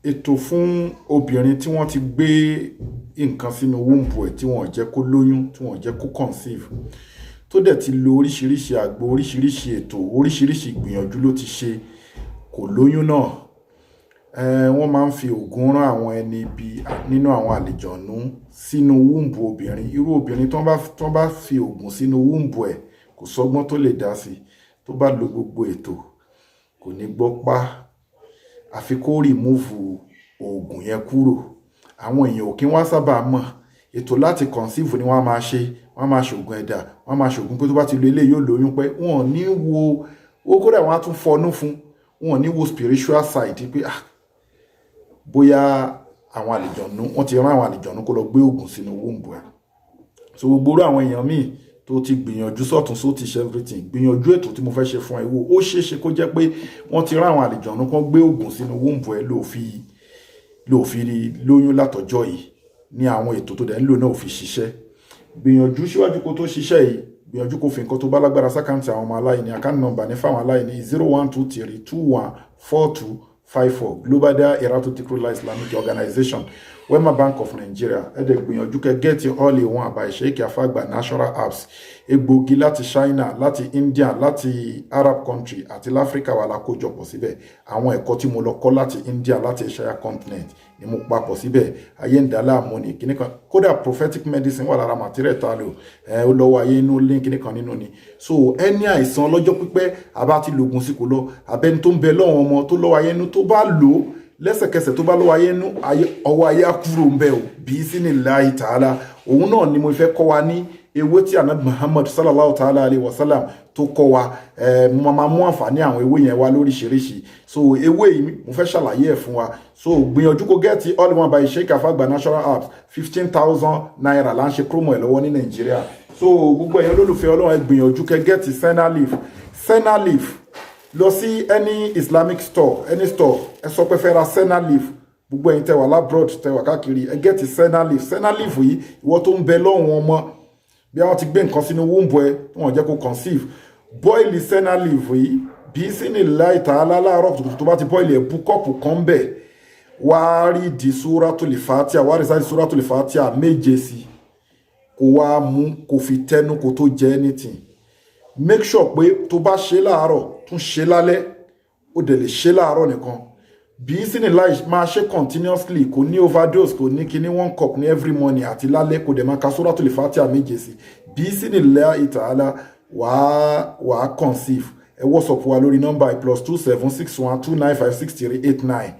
Ètò fún obìnrin tí wọ́n ti gbé nǹkan sínú womb ẹ̀, tí wọ́n ò jẹ́ kó lóyún, tí wọ́n ò jẹ́ kó conceive, tó dẹ̀ ti lo oríṣiríṣi àgbo, oríṣiríṣi ètò, oríṣiríṣi ìgbìyànjú ló ti ṣe, kò lóyún náà. Wọ́n máa ń fi oògùn rán àwọn ẹni ibi nínú àwọn àlìjọ̀nú sínú womb obìnrin. Irú obìnrin tó bá fi oògùn sínú womb ẹ̀, kò sọ́gbọ́n tó lè dá sí. Tó bá lo gbogbo ètò, kò ní gbọ́ pa, àfi kó remove oògùn yẹn kúrò. Àwọn èèyàn ò kí wọ́n sábà mọ̀. Ètò láti conceive ni wọ́n á máa ṣe. Wọ́n á máa ṣògùn ẹ̀dà, wọ́n á máa ṣògùn pé tó bá ti lo eléyìí, yóò lóyún pẹ́. Wọn ò ní wo ó, kódà wọ́n á tún fọnú fún wọn, ò ní wo spiritual side pé, ah, bóyá àwọn àlìjọ̀nú, wọ́n ti rán àwọn àlìjọ̀nú kó lọ gbé oògùn sínú womb ẹ̀. So gbogbo orú àwọn èèyàn míì tó ti gbìyànjú sọ́tún sóti ṣe everything, gbìyànjú ètò tí mo fẹ́ ṣe fún ẹ wò. Ó ṣeéṣe kó jẹ́ pé wọ́n ti rán àwọn àlìjọ̀nú kan gbé oògùn sínú womb ẹ ló fi lóyún látọjọ́ yìí ní àwọn ètò tó dẹ̀ ń lò náà ò fi ṣiṣẹ́. Gbìyànjú síwájú kó tó ṣiṣẹ́ yìí, gbìyànjú kó fi nǹkan tó bá lágbára sí account àwọn ọmọ aláìní. Account number ní fáwọn aláìní: 0123214254, Global Dahiratu Dhikrlahi Islamic Organization, Wema Bank of Nigeria. Ẹ dẹ̀ gbìyànjú kẹ́ get all in one by Sheikh Afagba Natural Herbs, egbògi láti China, láti India, láti Arab country àti láfíríkà wà lákòjọpọ̀ síbẹ̀. Àwọn ẹ̀kọ́ tí mo lọ kọ́ láti India, láti Asia continent ni mo papọ̀ síbẹ̀. Ayé ń dá láàmú ní kíní kan, kódà prophetic medicine wà lára material tá a lò. Ẹ ó lọ́wọ́ ayé inú lé kíní kan nínú ni. So ẹni àìsàn ọlọ́jọ́ pípẹ́, àbá ti lògùn sí kò lọ, abẹ́ni tó ń bẹ lọ́wọ́ ọmọ tó lọ́wọ́ ayé inú, tó bá lò ó lẹ́sẹ̀kẹsẹ̀, tó bá lọ́wọ́ ayé inú, ọwọ́ ayé á kúrò ń bẹ̀ o, bí sinillahi ta'ala. Òun náà ni mo fẹ́ kọ́ wa ní ewé tí Anabi Muhammad sallallahu ta'ala alayhi wa sallam tó kọ́ wa. Mo máa mú àǹfààní àwọn ewé yẹn wá lóríṣiríṣi. So ewé yìí, mo fẹ́ ṣàlàyé ẹ̀ fún wa. So gbìyànjú kó get all in one by Sheikh Afagba Natural Herbs. ₦15,000 là ń ṣe promo ẹ̀ lọ́wọ́ ní Nàìjíríà. So gbogbo ẹ̀yin olólùfẹ́ Ọlọ́run, ẹ gbìyànjú kẹ́ get senna leaf. Senna leaf, lọ sí any Islamic store, any store, ẹ sọ pé fẹ́ ra senna leaf. Gbogbo ẹ̀yin tẹ́ wà l'abroad, tẹ́ wà káàkiri, ẹ get senna leaf. Senna leaf yìí, ìwọ tó ń bẹ lọ́hùn ọmọ, bí wọ́n ti gbé nǹkan sínú womb ẹ, wọ́n jẹ́ kó conceive, boil senna leaf yìí bí sínú láì tààlà láàárọ̀ kùtùkùtù. Tó bá ti boil ẹ̀, bu cup kan bẹ̀, wá rí di Suratul Fatiha, wá rí sáré Suratul Fatiha méje sí, kó wá mú, kó fi tẹnu kó tó jẹ anything. Make sure pé tó bá ṣe láàárọ̀, tún ṣe lálẹ́. Ó dẹ̀ lè ṣe láàárọ̀ nìkan. Bí sínú láì máa ṣe continuously, kò ní overdose, kò ní kíní. One cup ní every morning àti lálẹ́, kò dẹ̀ máa ka Suratul Fatiha méje sí. Bí sínú láì tààlà, wàá conceive. Ẹ WhatsApp wa lórí nọ́mbà +27 612956389.